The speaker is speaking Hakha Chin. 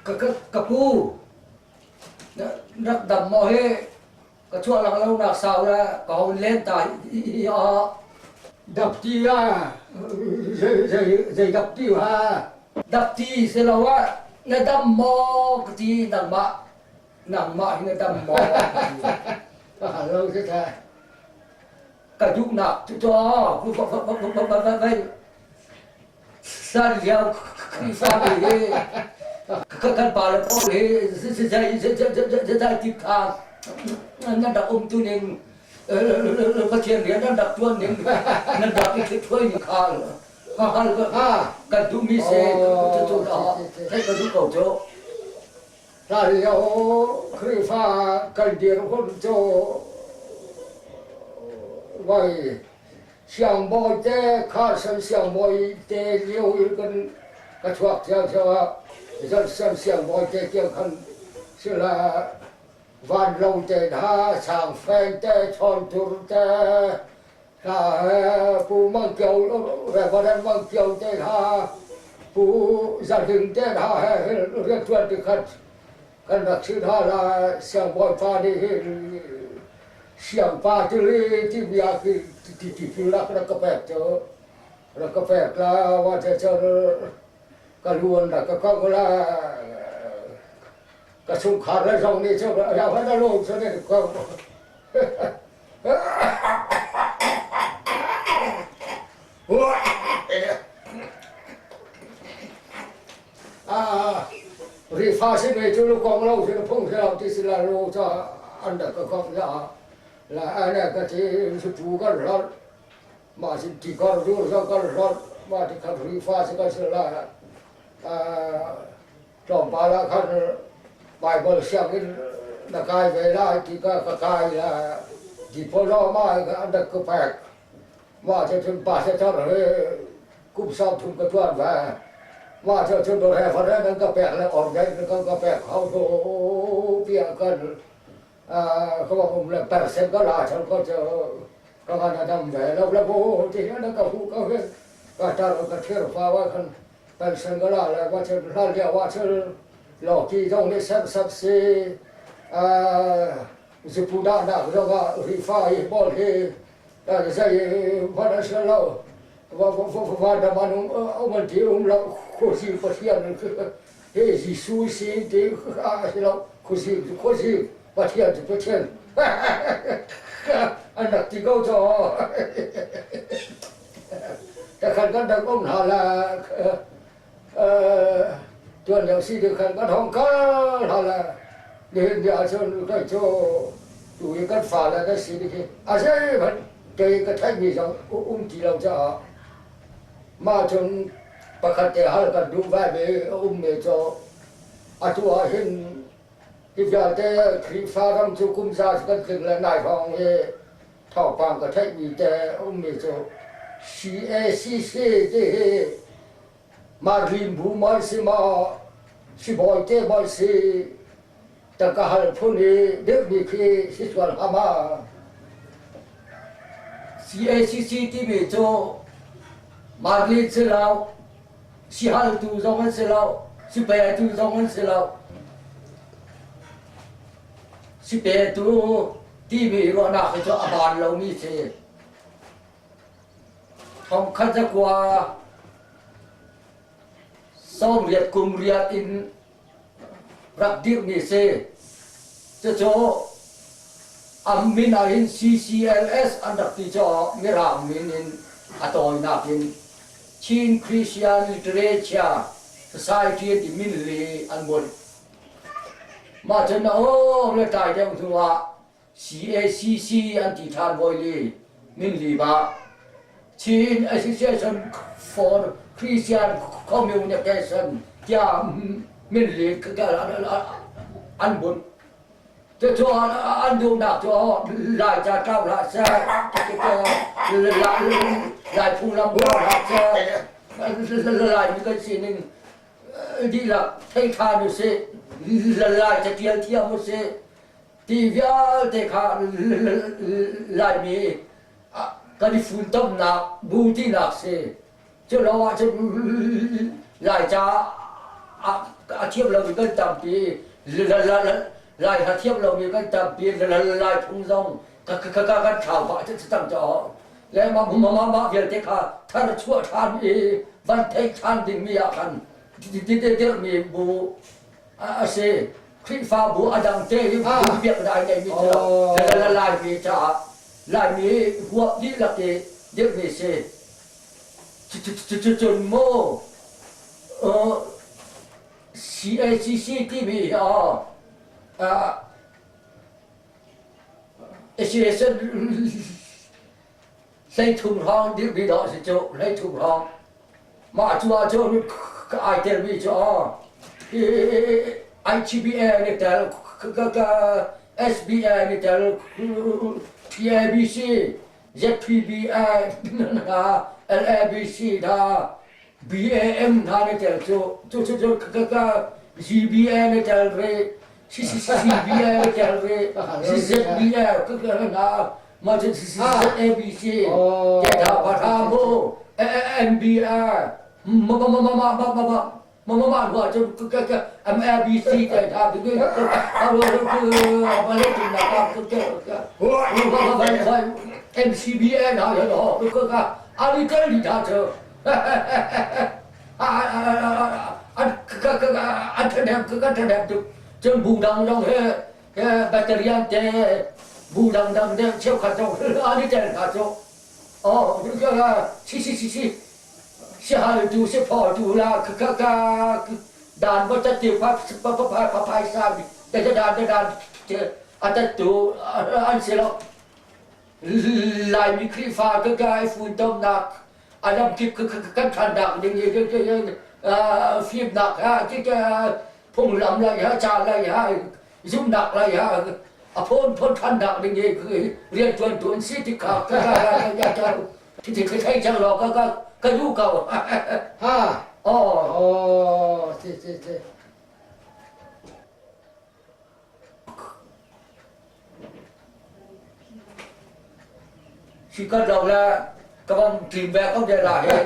Ka pu, rak dam maw hi ka chuah lang lo nak sau la ka hon len ta hi a. Dapti ah zei dapti ha? Dapti si lo ah na dam maw ka ti nangmah nangmah hi na dam maw? Ka hal lo si tha. Ka duhnak cu vai san lio Khrihfami hi kan pa le pawl hi zai ti kha nan rak um tu ning Pathian rian nan rak tuan ning nan rak i thluai ning kha kan duhmi si cu theih ka duh ko cu. Hlanlio Khrihfa kan dirhmun cu voi siangbawi te Carson siangbawi te lio in kan ka chuak cio ah Johnson siangbawi te tiang khan sila vanlo te hna sangfeng te chawntur te hna Pu Mang Kio Reverend Mang Kio te hna Pu Za Hling te hna he rianṭuan ti khat kan rak si hna la siangbawipa nih hin siangpa tili ti bia khi ti ti ti rak rak ka pek cu rak ka pek la wa te cun ka luan rak ka kong la ka chungkhar le zong nih cun ya va na lung cu ne ko. Rifa si me cu lu kong lo si phung si lo ti si la lu ca an rak ka kong ya la ane ka ti su tu kan hlol ma sin ti kor du zo kan hlol ma ti khat rifa si kan si la Tlawmpal ah khan Baibal sianginn na kai ve lai ti kha ka kai la diploma an rak ka pek. Mah cu pastor he kum sau thum ka ṭuan ve. Mah cu cun referend an ka pek le ordain an ka pek kho tu tiah kan ka bang um le percent ka la chan ko cu ka ngan a dam ve lo le bu ti hin ka hu ka he ka tar ka thir fa wa khan pension ka la le wa cun hlan lio ah cun lawki zong nih serhsat si zupu dahnak zong ah rifa hi pawl hi zei hmanh an si lo van ram an um an ti um lo khuazi Pathian hi Jesuh si ti a si lo khuazi khuazi Pathian cu Pathian an rak ti ko caw. Takhan kan rak um hna la tuan lio si ding khan kan hong kal hna la nihin ni ahcun kai cu tu hi kan fale kan si ding hi a zeihmanh kei ka theihmi zong um ti lo caah mah cun pakhat te hal kan duh vai mi a um mi cu atu ah hin hi vialte Khrihfa ram cu kum za kan tling le nai hrawng hi Thawngpang ka theihmi te a ummi cu CACC ti hi Marlin bu maw si maw sibawi te maw si tangka hal phun i dirhmi khi si sual hnga ma? CACC timi cu Marlin si lo, sihaltu zong an si lo, sipetu zong an si lo. Sipetu timi ruahnak hi cu a baan lomi si. Thongkhat zakua 80 kum riat in rak dirhmi si. Cucu an min ah hin CCLS an rak ti caah Mirang min in a tawinak in Chin Christian Literature Society an ti min li an bunh. Mah cun a awm le tlai deuh hnu ah CACC an ti ṭhan hawi li min liba Chin Association for Christian Communication tiah min li an bunh. Cucu an duhnak cu Laica tlau hlah seh, Lai phunglam tlau hlah seh, Laimi kan sining dihlak thei ṭhan usih, Lai catial thiam usih, ti vialte kha Laimi kan i funtomnak bu tinak si. Cu lo ahcun Laica A thiam lomi kan tampi. Lai hla thiam lomi kan tampi. Lai phung zong kan thlau pah cang caah le mah vialte kha thar chuah ṭhan i van theih ṭhan dingmi ah khan dirhmi bu a si. Khrihfabu a dang te hi biaknak ai ngeimi si lo. Laimi caah Laimi huap dihlak i dirhmi si. Cucun maw CACC timi hi Association 13 hrawng dirhmi dawh a si cu, 13 hrawng. Mah cu ahcun ai telmi cu ITBA an i tel, SBA an i tel, PABC, ZPBA hna, LABC hna, BAM hna an i tel cu. Cucu GBA an i tel rih, CCBA an i tel rih, ZBA hna, mah cu ZABC, Tetha Pahra mu, MBR, ma ma ma ma ma ma ma ma ma ma ma hnu ahcun MABC te hna MCBA hna an i tel dih hna cu an ṭhahnem kan ṭhahnem tuk cun bu dang zong he battery te bu dangdang deuh cheukhat zong an i tel hna cu oh si si si si Siahaltu siphawtu la ka dan va tat pa pa pa pa phaisa da da dan da dan a tattu an si lo. Laimi Khrihfa ka ka i funtomnak a lamkip kan ṭhannak ding i fimnak ha phunglam lai ha ca lai ha zumhnak lai ha a phun phun ṭhannak ding i rianṭuantu an si tik kha Thei cang law ka ka ka duh ko. Ha. Oh. Oh, si si si. Si kan lo le ka van tlim ve ko de la he.